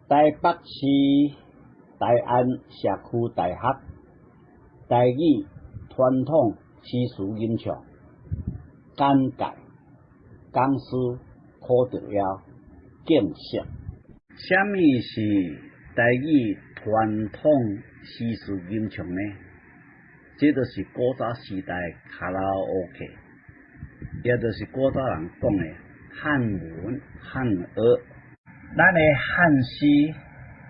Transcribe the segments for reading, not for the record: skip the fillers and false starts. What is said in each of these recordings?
台北市大安社區大學台語傳統詩詞吟唱簡介講師柯德耀敬惜。啥物是台語傳統詩詞吟唱呢？這就是古早時代卡拉 OK，也就是古早人講的漢文漢樂。咱的漢詩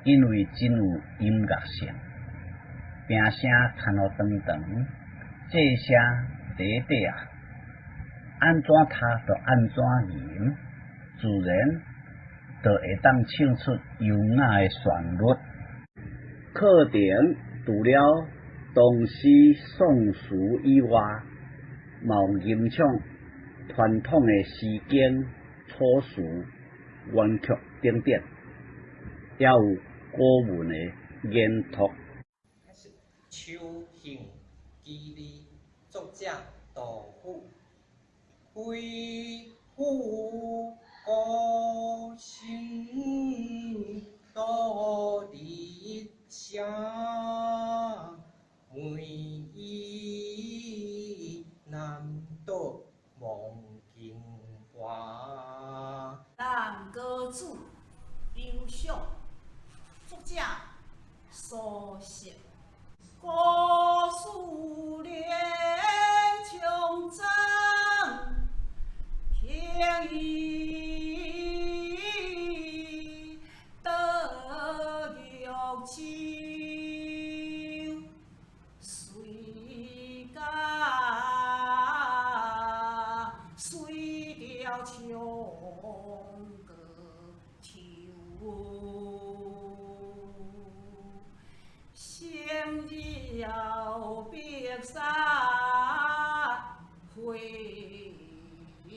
因為真有音樂性，平聲牽予長長，仄聲短短仔，按怎讀就按怎吟，自然就會當唱出優雅的旋律。課程除了唐詩宋詞以外，嘛有吟唱傳統的詩經、楚辭、元曲等等，也有古文的研讀。秋興其利，作者杜甫。揮霍孤身独日声，每以難得望京華。南高祖劉翔，作者蘇軾。古樹連瓊章，輕移得玉秋，隨家隨了瓊閣抽，成了白沙回去，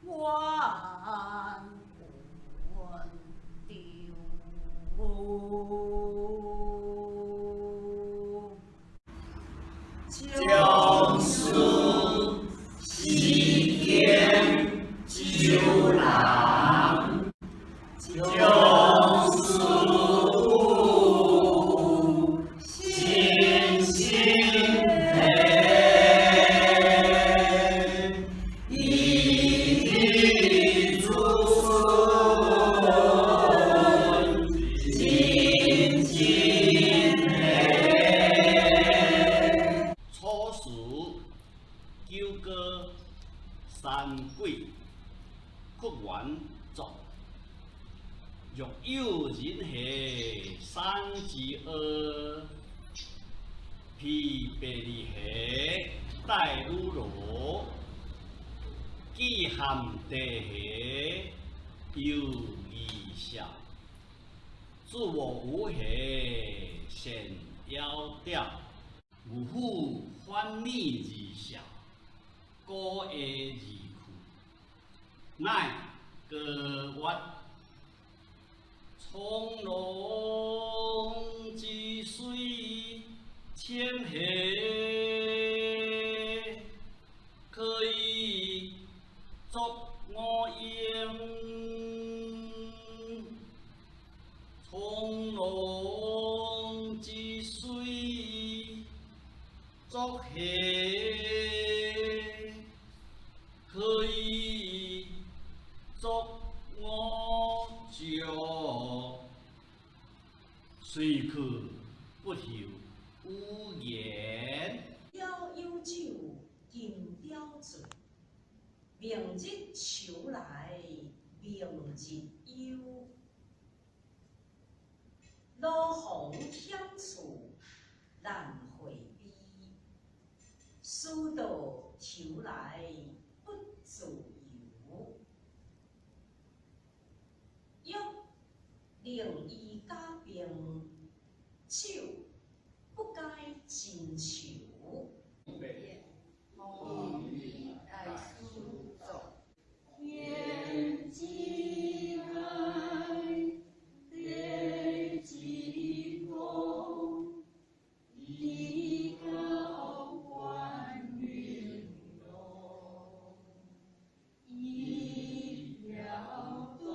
萬溫州。將書詩經酒人，將書心心體，以子孫真真體。楚辭九歌山鬼，屈原作。若有人下山之阿，披白日下戴女羅，飢寒地下猶二笑，自我無下善窈窕，吾復反面而笑，古下而去，乃歌曰：蒼龍之水天下，可以作我用。蒼龍之水作下，可以作我嚼。隨去不求有言。雕有酒，金雕醉。明日愁來明日憂。羅房險處難迴避，事到頭來不自由。玉寧醫假病，酒不解真愁。弘一大師作。天之愛，地之公，禮教光明路，一條道。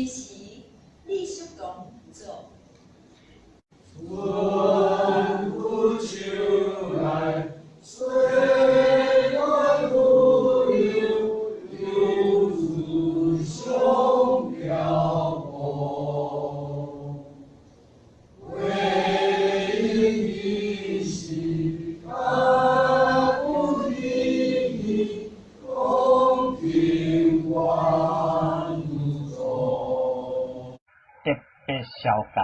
彼時李叔同做。春不秋來，歲月如流，猶如上飄泊。回憶依稀，踏步離離，風景宛如昨。特別紹介，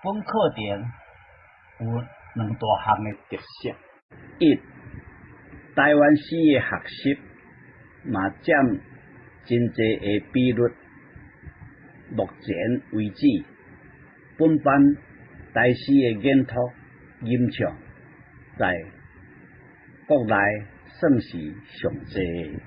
本課程有兩大項的特色：一、臺灣史的學習嘛佔真濟的比率。目前為止，本班台史的研討吟唱，在國內算是上濟的。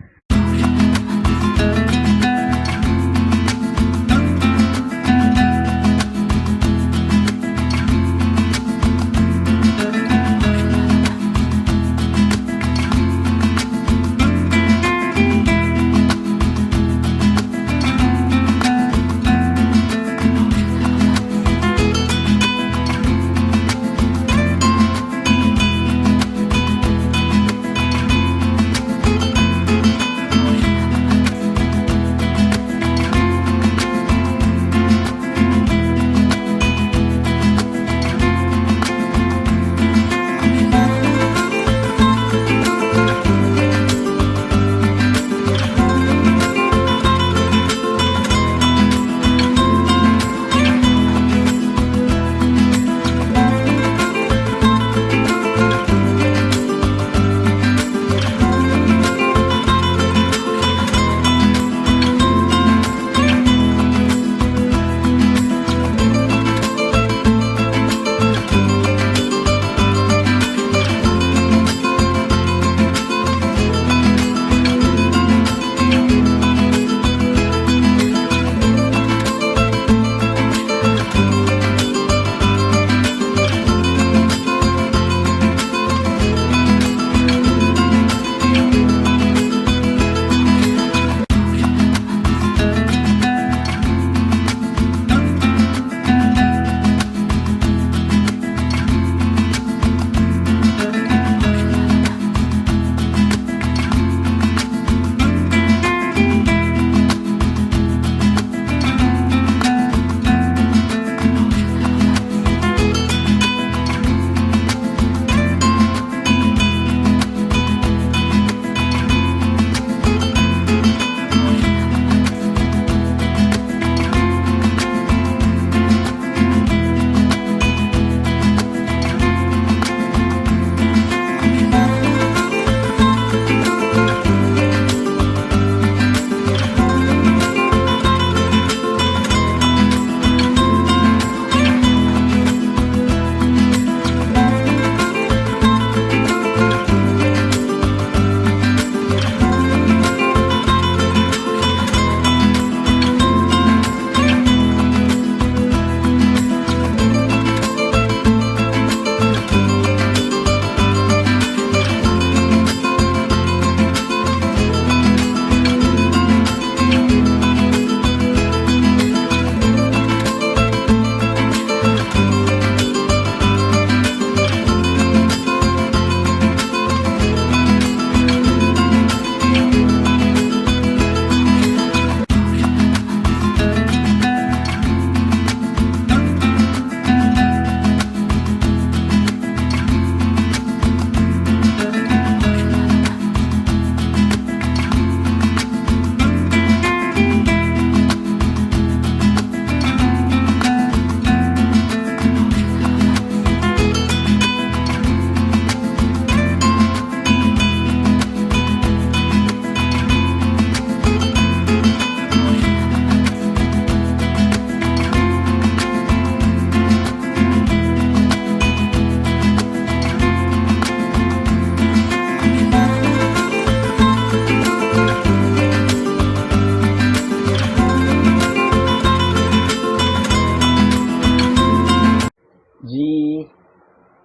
二、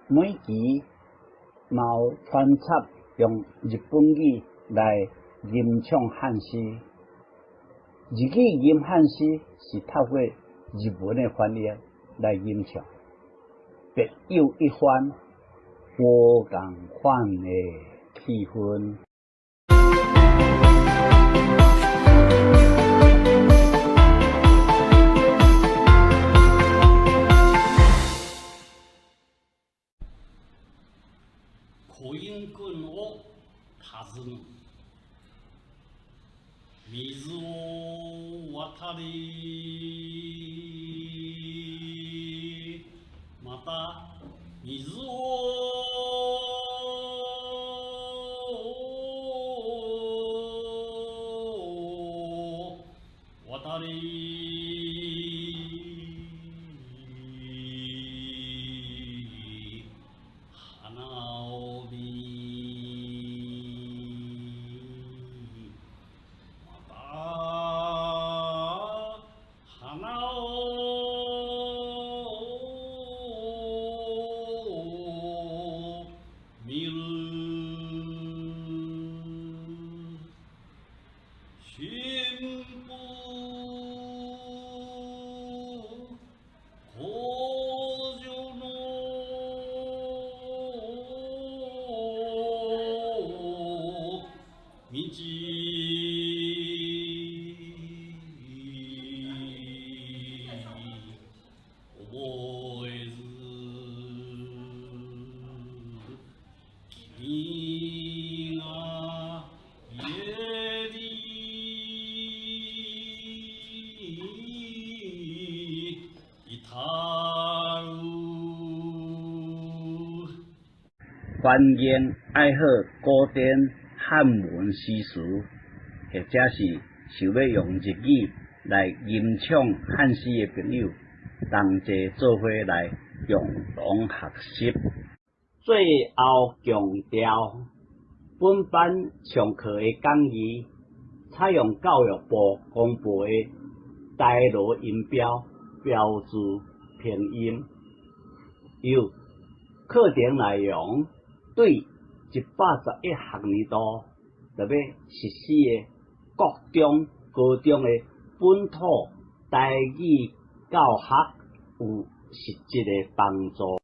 每期嘛有穿插用日本語來吟唱漢詩。日語吟漢詩是透過日文的翻譯來吟唱，別有一番無仝款的氣氛。可飲君を尋ね水を渡りまた水を渡り花を見また花を見る新婦工場の道覚えず君が家に至る。歡迎愛好古典漢文詩詞，或者是想欲用日語來吟唱漢詩的朋友，同齊做伙來共同學習。最後強調，本班上課的講義採用教育部公布的台羅音標標註拼音，由課程內容對111學年度特別實施的國中、高中的本土台語教學有實質的幫助。